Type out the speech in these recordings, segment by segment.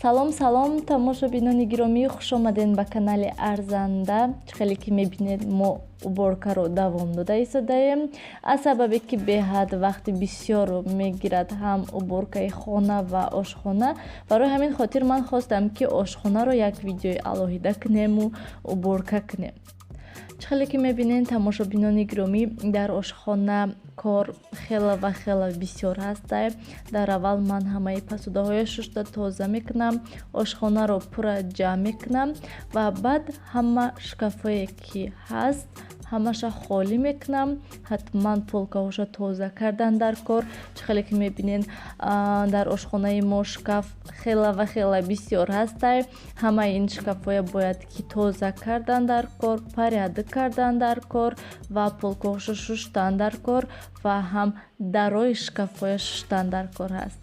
Салом, салом, тамошобинони гиромӣ, хуш омадед ба канали Арзанда. Чӣ хеле ки мебинед, мо уборкаро давом дода истодаем. Аз сабабе ки беҳад вақти бисёр мегирад ҳам уборкаи хона ва ошхона, барои ҳамин хотир ман хостам, ки ошхонаро як видеои алоҳида кунему уборка кунем. Чӣ хеле ки мебинед, тамошобинони гиромӣ, дар ошхона кор хела ва хела бисёр ҳастай. Дар аввал ман ҳамаи пасудаҳоя шушта тоза мекунам, ошхонаро пурра ҷамъ мекунам ва баъд ҳама шкафҳое ки ҳаст, ҳамаша холӣ мекунам. Ҳатман полкаҳоша тоза кардан дар кор. Чӣ хеле ки мебинед, дар ошхонаи мо шкаф хела ва хела бисёр ҳастай. Ҳамаи ин шкафҳоя бояд ки тоза кардан дар кор, порядок кардан дар кор ва полкаҳоша шуштан дар кор ва ҳам дарои шкафҳоя шуштан дар кор ҳаст.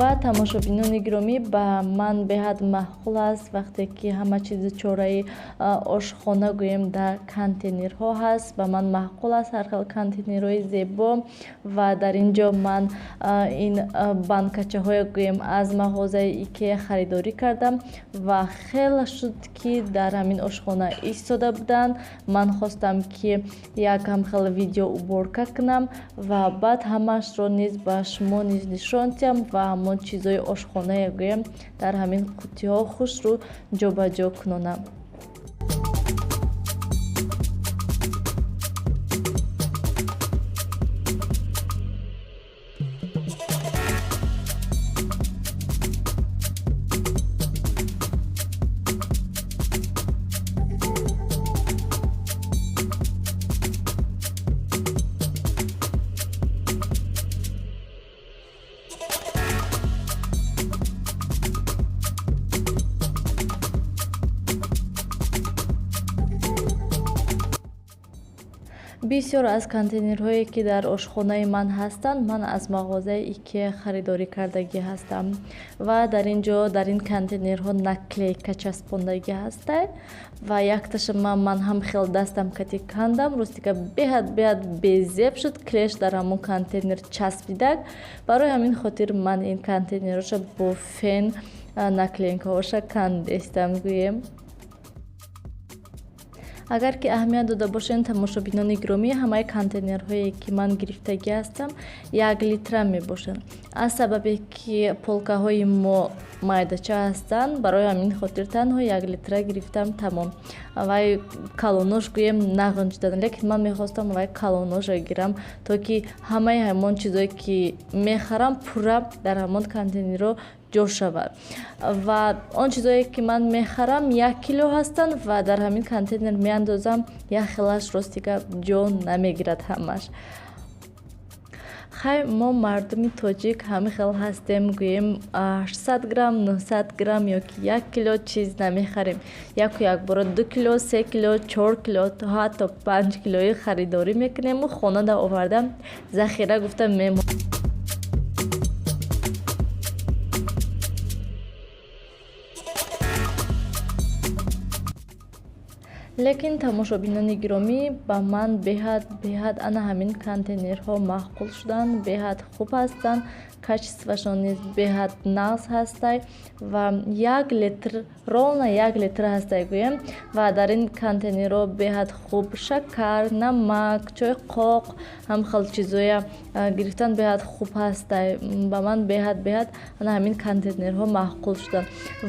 Ва тамошобинони гиромӣ, ба ман беҳад маъқул аст, вақте ки ҳама чизи чораи ошхона гӯем дар контейнерҳо ҳаст. Ба ман маъқул аст ҳар хел контейнерҳои зебо. Ва дар ин ҷо ман ин банкачаҳое гӯем аз мағозаи Икея харидорӣ кардам ва хеле шуд, ки дар ҳамин ошхона истода буданд. Ман хостам, ки як ҳамхел видео уборка кунам ва баъд ҳамаашро низ ба шумо низ нишон диҳам ва ҳамон чизҳои ошхонае гӯем дар ҳамин қуттиҳо хушрӯ ҷобаҷо кунонам. Бисёр аз контейнерҳое, ки дар ошхонаи ман ҳастанд, ман аз мағозаи Икея харидорӣ кардагӣ ҳастам. Ва дар ин ҷо дар ин контейнерҳо наклейка часпондагӣ ҳастай ва якташа ман ҳам хел дастам кати кандам. Ростика, беҳад беҳад безеб шуд, клеш дар ҳамон контейнер часпидак. Барои ҳамин хотир ман ин контейнерҳоша бо фен наклейкаҳоша кандестам гӯем. Агар ки аҳамият дода бошед, тамошобинони гиромӣ, ҳамаи контейнерҳое, ки ман гирифтагӣ ҳастам, 1 литра мебошанд. Аз сабабе ки полкаҳои мо майдача ҳастанд, барои ҳамин хотир танҳо 1 литра гирифтам, тамом. Вай калонош гӯем нағунҷидан, лекин ман мехостам вай калоношро гирам, то ки ҳамаи ҳамон чизое, ки мехарам, пурра дар ҳамон контейнерҳо ҷо шавад. Ва он чизое ки ман мехарам 1 кило ҳастанд ва дар ҳамин контейнер меандозам, як хелаш рости гап ҷо намегирад ҳамаш. Хай, мо мардуми тоҷик ҳамин хел ҳастем, гӯем 800 грамм, 900 грамм ё ки 1 кило чиз намехарем. Яку якбора 2 кило, 3 кило, 4 кило то ҳатто 5 килои харидорӣ мекунему хонада оварда захира гуфта мемонем. Лекин тамошобинони гиромӣ, ба ман беҳад ана ҳамин контейнерҳо маъқул шуданд, беҳад хуб ҳастанд, качествашон низ беҳад нағз ҳастай ва 1 литр, ровно 1 литр ҳастай гӯем. Ва дар ин контейнерҳо беҳад хуб шакар, намак, чойқоқ, ҳам хел чизоя гирифтан беҳад хуб ҳастай. Ба ман беҳад ана ҳамин контейнерҳо маъқул шуданд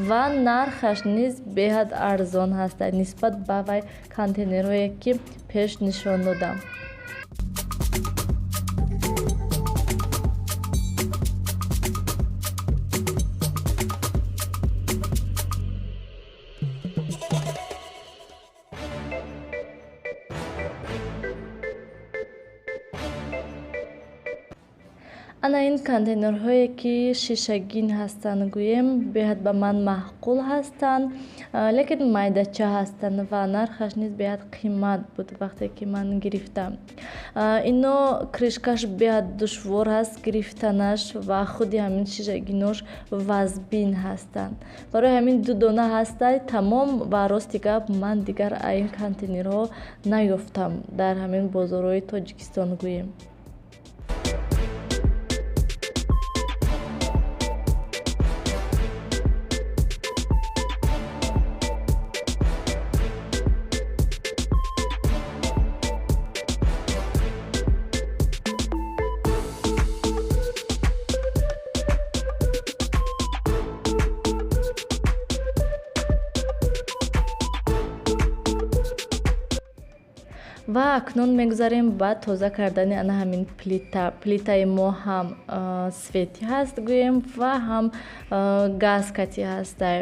ва нархаш низ беҳад арзон ҳастай нисбат ба вай контейнерҳое ки пеш нишон додам. Ана ин контейнерҳое ки шишагин ҳастанд, гӯем, беҳад ба ман маъқул ҳастанд, лекин майдача ҳастанд ва нархаш низ беҳад қимат буд вақте ки ман гирифтам. Ино крышкаш беҳад душвор ҳаст гирифтанаш ва худи ҳамин шишагинош вазбин ҳастанд. Барои ҳамин 2 дона ҳастай тамом. Ва рости гап, ман дигар ин контейнерҳо наёфтам дар ҳамин бозорҳои Тоҷикистон, гӯем. Ва акнун мегузарем ба тоза кардани ана ҳамин плита. Плитаи мо ҳам светӣ ҳаст, гӯем, ва ҳам газ катӣ ҳастай.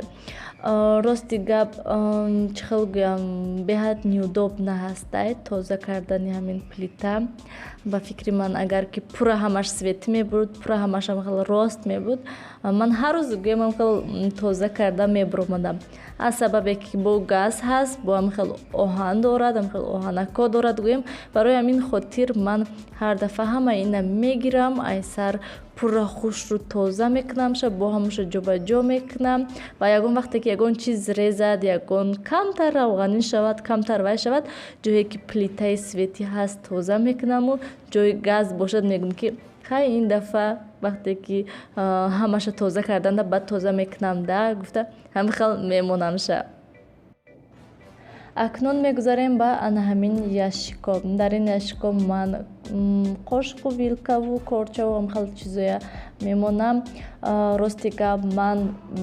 Рости гап, чӣ хел гӯям, беҳад неудобно ҳастай тоза кардани ҳамин плита. Ба фикри ман, агар ки пурра ҳамаш светӣ мебуд, пурра ҳамаш ҳам хел рост мебуд, ман ҳар рӯз гӯем ҳам хел тоза карда мебуромадам. Аз сабабе ки бо газ ҳаст, бо ҳам хел оҳан дорад, ҳам хел оҳанако дорад, гӯем, барои ҳамин хотир ман ҳар дафъа ҳама ина мегирам, ай сар пурра хушрӯ тоза мекунамша, бо ҳамаша ҷобаҷо мекунам ва ягон вақте ки ягон чиз резад, ягон камтар равғанин шавад, камтар вай шавад, ҷое ки плитаи светӣ ҳаст тоза мекунаму ҷои газ бошад мегӯм ки хай, ин дафъа вақте ки ҳамаша тоза карданда баъд тоза мекунам да гуфта ҳамин хел мемонамша. Акнун мегузарем ба ана ҳамин ящико. Дар ин ящико ман қошиқу вилкаву корчаву ҳам хел чизоя мемонам. Рости гап, ман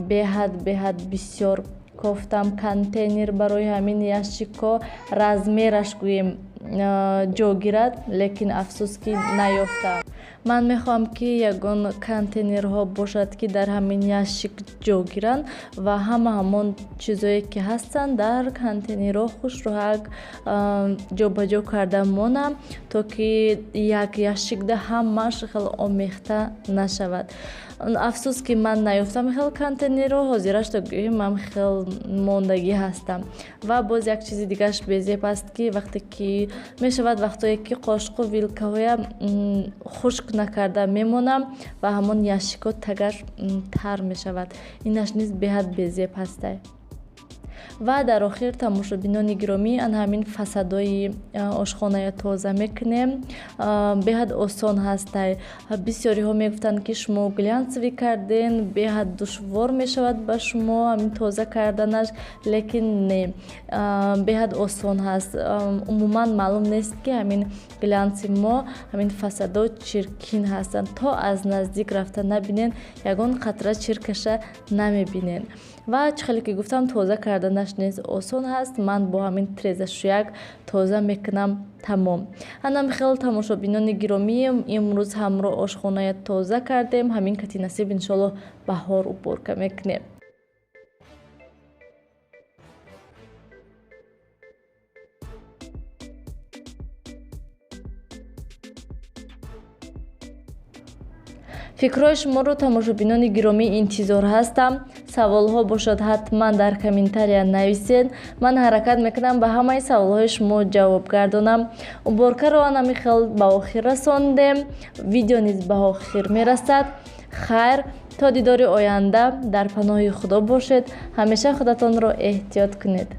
беҳад бисёр кофтам контейнер барои ҳамин ящико, размераш гӯем ҷо гирад, лекин афсӯс ки наёфтам. Ман мехоҳам ки ягон контейнерҳо бошад ки дар ҳамин ящик ҷо гиранд ва ҳама ҳамон чизое ки ҳастанд дар контейнерҳо хушроҳак ҷобаҷо карда монам, то ки як ящикда ҳамааш хеле омехта нашавад. Афсӯс ки ман наёфтам хел контейнерро, ҳозираш то гӯем ман хел мондагӣ ҳастам. Ва боз як чизи дигараш безеб аст ки вақте ки мешавад, вақтое ки қошиқу вилкаҳоя хушк накарда мемонам ва ҳамон ящикҳо тагаш тар мешавад. Инаш низ беҳад безеб ҳастай. Ва дар охир, тамошобинони гиромӣ, ана ҳамин фасадои ошхоная тоза мекунем. Беҳад осон ҳастай. Бисёриҳо мегуфтанд ки шумо глянцевый карден, беҳад душвор мешавад ба шумо ҳамин тоза карданаш, лекин не, беҳад осон ҳаст. Умуман маълум нест ки ҳамин глянци мо, ҳамин фасадо чиркин ҳастанд. То аз наздик рафта набинен, ягон қатра чиркаша намебинен. Ва чӣ хеле ки гуфтам, тоза карданаш низ осон ҳаст. Ман бо ҳамин трезашӯяк тоза мекунам, тамом. Ҳанам хел, тамошобинони гиромӣ, имрӯз ҳамроҳ ошхоная тоза кардем. Ҳамин кати насиб, иншоалло, баҳор уборка мекунем. Фикрҳои шуморо, тамошобинони гиромӣ, интизор ҳастам. Саволҳо бошад, ҳатман дар комментария нависед. Ман ҳаракат мекунам, ба ҳамаи саволҳои шумо ҷавоб гардонам. Уборкаро анами хел ба охир расондем, видео низ ба охир мерасад. Хайр, то дидори оянда, дар паноҳи Худо бошед. Ҳамеша худатонро эҳтиёт кунед.